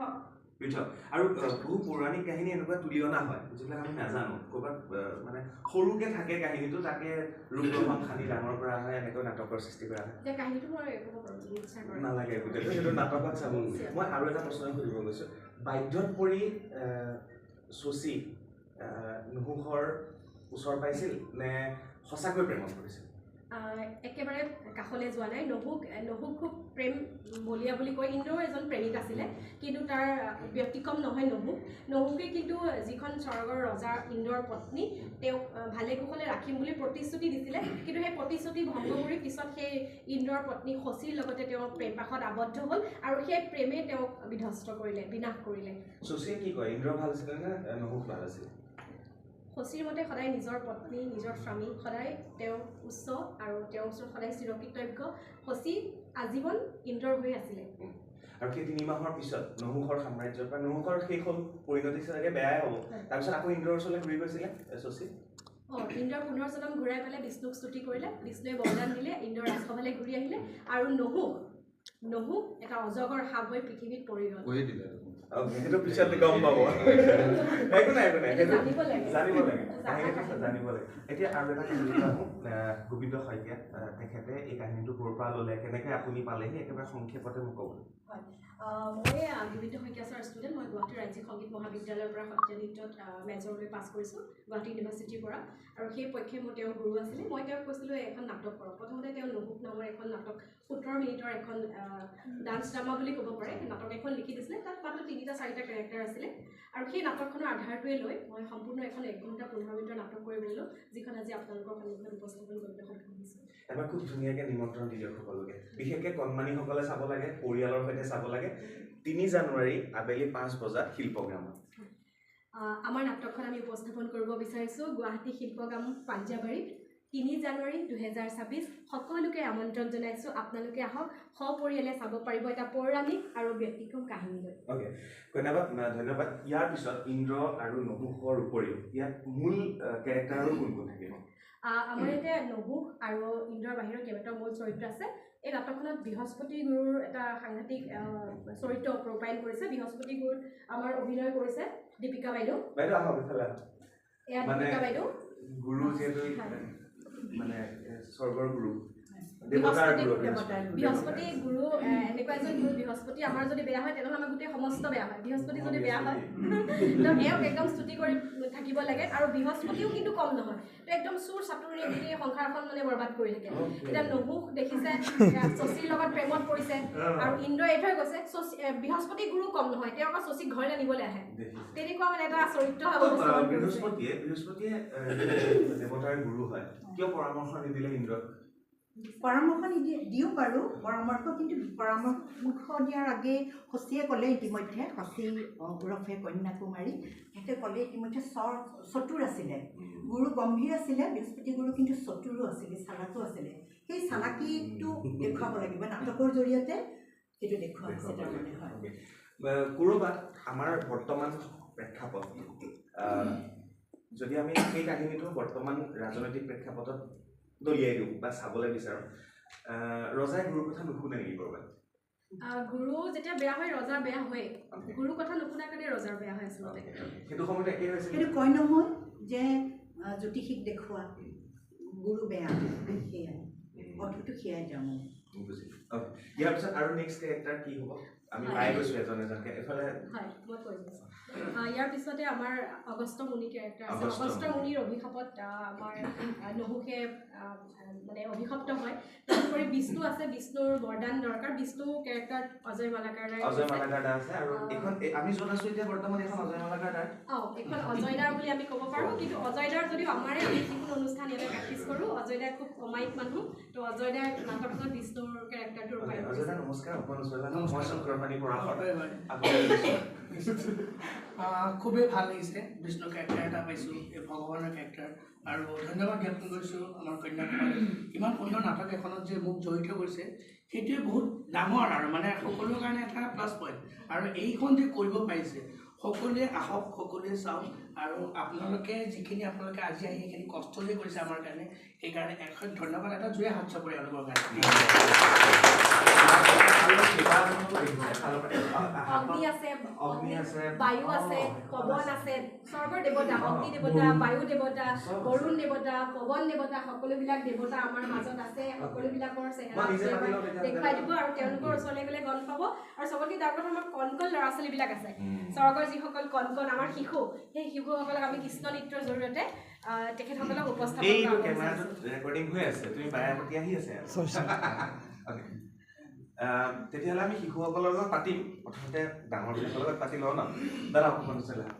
পৃথক। পৃথক। আৰু বহু পৌৰাণিক কাহিনী এনেকুৱা তুলি অনা হয় যিবিলাক আমি নাজানো, ক'ৰবাত মানে সৰুকে থাকে কাহিনীটো, তাকে ৰূপ সানি ডাঙৰ কৰা হয়, এনেকৈ নাটকৰ সৃষ্টি কৰা হয়। নালাগে গোটেইটো, সেইটো নাটকত চাব। মই আৰু এটা প্ৰশ্ন সুধিব গৈছোঁ, বাধ্যত পৰি শশী নহুষৰ ওচৰ পাইছিল নে সঁচাকৈ প্ৰেমত পৰিছিল? একেবাৰে কাষলৈ যোৱা নাই। নহুক খুব প্ৰেম বলীয়া বুলি কয়। ইন্দ্ৰও এজন প্ৰেমিক আছিলে, কিন্তু তাৰ ব্যতিক্ৰম নহয় নহুক। নহুকে কিন্তু যিখন স্বৰ্গৰ ৰজা ইন্দ্ৰৰ পত্নী, তেওঁক ভালে কুশলে ৰাখিম বুলি প্ৰতিশ্ৰুতি দিছিলে, কিন্তু সেই প্ৰতিশ্ৰুতি ভংগ কৰি পিছত সেই ইন্দ্ৰৰ পত্নী শচীৰ লগতে তেওঁ প্ৰেম পাশত আবদ্ধ হ'ল আৰু সেই প্ৰেমে তেওঁক বিধ্বস্ত কৰিলে, বিনাশ কৰিলে। শচীয়ে কি কয়, ইন্দ্ৰ ভাল আছিলে নে নহুক ভাল আছিলে? শচীৰ মতে সদায় নিজৰ পত্নী, নিজৰ স্বামী সদায় তেওঁ উচ্চ আৰু তেওঁৰ ওচৰত সদায় চিৰকৃতজ্ঞ। শচী আজীৱন ইন্দ্ৰৰ হৈ আছিলে। আৰু সেই 3 মাহৰ পিছত নহুষৰ সাম্ৰাজ্যৰ পৰা নহুষৰ শেষ হ'ল, পৰিণতি চাগে বেয়াই হ'ব। তাৰপিছত আকৌ ইন্দ্ৰৰ ওচৰলৈ ঘূৰি গৈছিলে শচী। অঁ, ইন্দ্ৰৰ পুনৰ জনম ঘূৰাই পেলাই বিষ্ণুক স্তুতি কৰিলে, বিষ্ণুৱে বৰদান দিলে, ইন্দ্ৰৰ ৰাজসভালৈ ঘূৰি আহিলে আৰু নহুষ এটা অজগৰ সাপ হৈ পৃথিৱীত পৰি ৰ'ল। সেইটো পিছত গম পাব। একো নাই, একো নাই, জানিব লাগে, জানিব লাগে। এতিয়া আৰু এটা কাহিনী আহোঁ, গোবিন্দ শইকীয়া, তেখেতে এই কাহিনীটো ক'ৰ পৰা ল'লে, কেনেকৈ আপুনি পালেহি, একেবাৰে সংক্ষেপতে মোক ক'ব। হয়, মই গোবিন্দ শইকীয়া ছাৰ ষ্টুডেণ্ট। মই গুৱাহাটী ৰাজ্যিক সংগীত মহাবিদ্যালয়ৰ পৰা সত্ৰীয়া নৃত্যত মেজৰ লৈ পাছ কৰিছোঁ, গুৱাহাটী ইউনিভাৰ্চিটিৰ পৰা। আৰু সেই পক্ষে মোৰ তেওঁৰ গুৰু আছিলে। মই তেওঁক কৈছিলোঁ এখন নাটক কৰক। প্ৰথমতে তেওঁ নহুষ নামৰ এখন নাটক, 17 মিনিটৰ এখন ডান্স ড্ৰামা বুলি ক'ব পাৰে, নাটক এখন লিখি দিছিলে। তাত মাত্ৰ 3-4টা কেৰেক্টাৰ আছিলে আৰু সেই নাটকখনৰ আধাৰটোৱে লৈ মই সম্পূৰ্ণ এখন 1 ঘণ্টা 15 মিনিটৰ নাটক কৰি পেলালোঁ, যিখন আজি আপোনালোকৰ সন্মুখত উপস্থাপন কৰিবলৈ সক্ষম হৈছোঁ। এবাৰ খুব ধুনীয়াকৈ নিমন্ত্ৰণ দি দিয়ক সকলোকে, বিশেষকৈ কণমানিসকলে চাব লাগে, পৰিয়ালৰ সৈতে চাব লাগে। 3 জানুৱাৰী আবেলি 5 বজাত শিল্পগ্ৰামত আমাৰ নাটকখন আমি উপস্থাপন কৰিব বিচাৰিছোঁ, গুৱাহাটী শিল্পগ্ৰাম পাঞ্জাবাৰীত 3 জানুৱাৰী 2026। সকলোকে আমন্ত্ৰণ জনাইছোঁ, আপোনালোকে আহক, সপৰিয়ালে চাব পাৰিব এটা পৌৰাণিক আৰু ব্যতিক্ৰম কাহিনী লৈ। অ'কে, ধন্যবাদ, ধন্যবাদ। ইয়াৰ পিছত ইন্দ্ৰ আৰু নহুষৰ উপৰিও ইয়াত মূল কেৰেক্টাৰো কোন কোন থাকিব? আমাৰ ইয়াতে নহুষ আৰু ইন্দ্ৰৰ বাহিৰেও কেইবাটাও মূল চৰিত্ৰ আছে। এই নাটকখনত বৃহস্পতি গুৰুৰ এটা সাংঘাতিক চৰিত্ৰ ৰূপায়ণ কৰিছে। বৃহস্পতি গুৰুত আমাৰ অভিনয় কৰিছে দীপিকা বাইদেউ। এয়া দীপিকা বাইদেউ, গুৰু যিহেতু মানে স্বৰ্গৰ গুৰু, দেৱতাৰ গুৰু বৃহস্পতি গুৰু। এনেকুৱা এজন গুৰু বৃহস্পতি আমাৰ যদি বেয়া হয় তেনেহ'লে আমাৰ গোটেই সমস্ত বেয়া হয়। বৃহস্পতি যদি বেয়া হয় তো এওঁক একদম স্তুতি কৰি থাকিব লাগে। আৰু বৃহস্পতিও কিন্তু কম নহয়, তো একদম চুৰ চাতুৰি গোটেই সংসাৰখন মানে বৰবাদ কৰি থাকে। এতিয়া নহুষ দেখিছে শচীৰ লগত প্ৰেমত পৰিছে আৰু ইন্দ্ৰই এই থৈ গৈছে। শচী বৃহস্পতি গুৰু কম নহয়, তেওঁ আকৌ শচীক ঘৰলৈ নিবলৈ আহে। তেনেকুৱা মানে এটা চৰিত্ৰ। বৃহস্পতিয়ে দেৱতাৰ গুৰু হয়, কিয় পৰামৰ্শ নিদিলে ইন্দ্ৰক? পৰামৰ্শ নিদিয়ে, দিওঁ বাৰু পৰামৰ্শ, কিন্তু পৰামৰ্শ দিয়াৰ আগে শচীয়ে ক'লে ইতিমধ্যে, শচী ওৰফে কন্যাকুমাৰী, তেখেতে ক'লে ইতিমধ্যে চতুৰ আছিলে, গুৰু গম্ভীৰ আছিলে বৃহস্পতি গুৰু, কিন্তু চতুৰো আছিলে, চালাকো আছিলে। সেই চালাকিটো দেখুৱাব লাগিব নাটকৰ জৰিয়তে, সেইটো দেখুওৱা হৈছে তাৰমানে। হয়, ক'ৰবাত আমাৰ বৰ্তমান প্ৰেক্ষাপট, যদি আমি সেই কাহিনীটো বৰ্তমান ৰাজনৈতিক প্ৰেক্ষাপটত দলিয়াই দিওঁ বা চাবলৈ বিচাৰোঁ, ৰজাই গুৰুৰ কথা নুশুনে নেকি ক'ৰবাত? গুৰু যেতিয়া বেয়া হয় ৰজা বেয়া হয়, গুৰুৰ কথা নুশুনাৰ কাৰণে ৰজাৰ বেয়া হয় আচলতে। সেইটো সময়ত একেই হৈছিল। সেইটো কয় নহয় যে জ্যোতিষীক দেখুওৱা গুৰু বেয়া, সেয়াই অৰ্থটো সেয়াই যাওঁ। বুজিলোঁ। ইয়াৰ পিছত আৰু নেক্সট কেৰেক্টাৰ কি হ'ব আমি পাই গৈছোঁ এজন এজনকৈ এইফালে। হয়, মই কৈ গৈছোঁ। ইয়াৰ পিছতে আমাৰ অগস্ত্য মুনি কেৰেক্টাৰ আছে। অগস্ত্য মুনিৰ অভিশাপত আমাৰ নহুষে মানে অভিশপ্ত হয়। তাৰোপৰি বিষ্ণু আছে, বিষ্ণুৰ বৰদান দৰকাৰ। বিষ্ণু কেৰেক্টাৰ অজয় মালাকাৰ দাৰ। অজয় মালাকাৰ দা আছে। আৰু এইখন আমি য'ত আছোঁ এতিয়া বৰ্তমান এইখন অজয় মালাকাৰ দাৰ। অঁ, এইখন অজয় দাৰ বুলি আমি ক'ব পাৰোঁ। কিন্তু অজয় দাৰ যদিও আমাৰে, আমি যিকোনো অনুষ্ঠান ইয়াতে প্ৰেক্টিছ কৰোঁ, অজয় দাৰ খুব অমায়িক মানুহ। তো অজয় দাৰ নাটকখনত বিষ্ণুৰ কেৰেক্টাৰটো ৰূপায়ণ কৰিছে। অজয় দা নমস্কাৰ, অকণ ওচৰলৈ আহক। মই চক্ৰপাণি পৰাশৰ। খুবেই ভাল লাগিছে, বিষ্ণু কেৰেক্টাৰ এটা পাইছোঁ, এই ভগৱানৰ কেৰেক্টাৰ। আৰু ধন্যবাদ জ্ঞাপন কৰিছোঁ আমাৰ কন্যাকুমাৰী, ইমান সুন্দৰ নাটক এখনত যে মোক জড়িত কৰিছে, সেইটোৱে বহুত ডাঙৰ আৰু মানে সকলোৰে কাৰণে এটা প্লাছ পইণ্ট। আৰু এইখন যে কৰিব পাৰিছে, সকলোৱে আহক, সকলোৱে চাওক। আৰু আপোনালোকে যিখিনি আপোনালোকে আজি আহি সেইখিনি কষ্ট যে কৰিছে আমাৰ কাৰণে, সেইকাৰণে এশ ধন্যবাদ, এটা জোৰে হাত চাপৰি এওঁলোকৰ কাৰণে। আৰু কেইবাজনকো দেখিছে এফালৰ পৰা, অগ্নি আছে, অগ্নি আছে, বায়ু আছে, পৱন আছে, স্বৰ্গৰ দেৱতা, অগ্নি দেৱতা, বায়ু দেৱতা, বৰুণ দেৱতা, পৱন দেৱতা, সকলোবিলাক দেৱতা আমাৰ মাজত আছে। সকলোবিলাকৰ চেহেৰা মই নিজে পাতি লওঁ তেতিয়াহ'লে। দেখুৱাই দিব আৰু তেওঁলোকৰ ওচৰলৈ গ'লে গম পাব। আৰু চবতকৈ ডাঙৰ কথা, আমাৰ কণ কণ ল'ৰা ছোৱালীবিলাক আছে, স্বৰ্গৰ যিসকল কণ কণ আমাৰ শিশু, সেই শিশুসকলক আমি কৃষ্ণ নৃত্যৰ জৰিয়তে তেখেতসকলক উপস্থাপন এইটো কৰাব কেমেৰাটোত বিচাৰিছোঁ। ৰেকৰ্ডিং হৈ আছে, তুমি বাৰে প্ৰতি আহি আছে। অ'কে, তেতিয়াহ'লে আমি শিশুসকলৰ লগত পাতিম, প্ৰথমতে ডাঙৰবিলাকৰ লগত পাতি লওঁ ন। দাদা, অকণমান ওচৰলৈ আহক।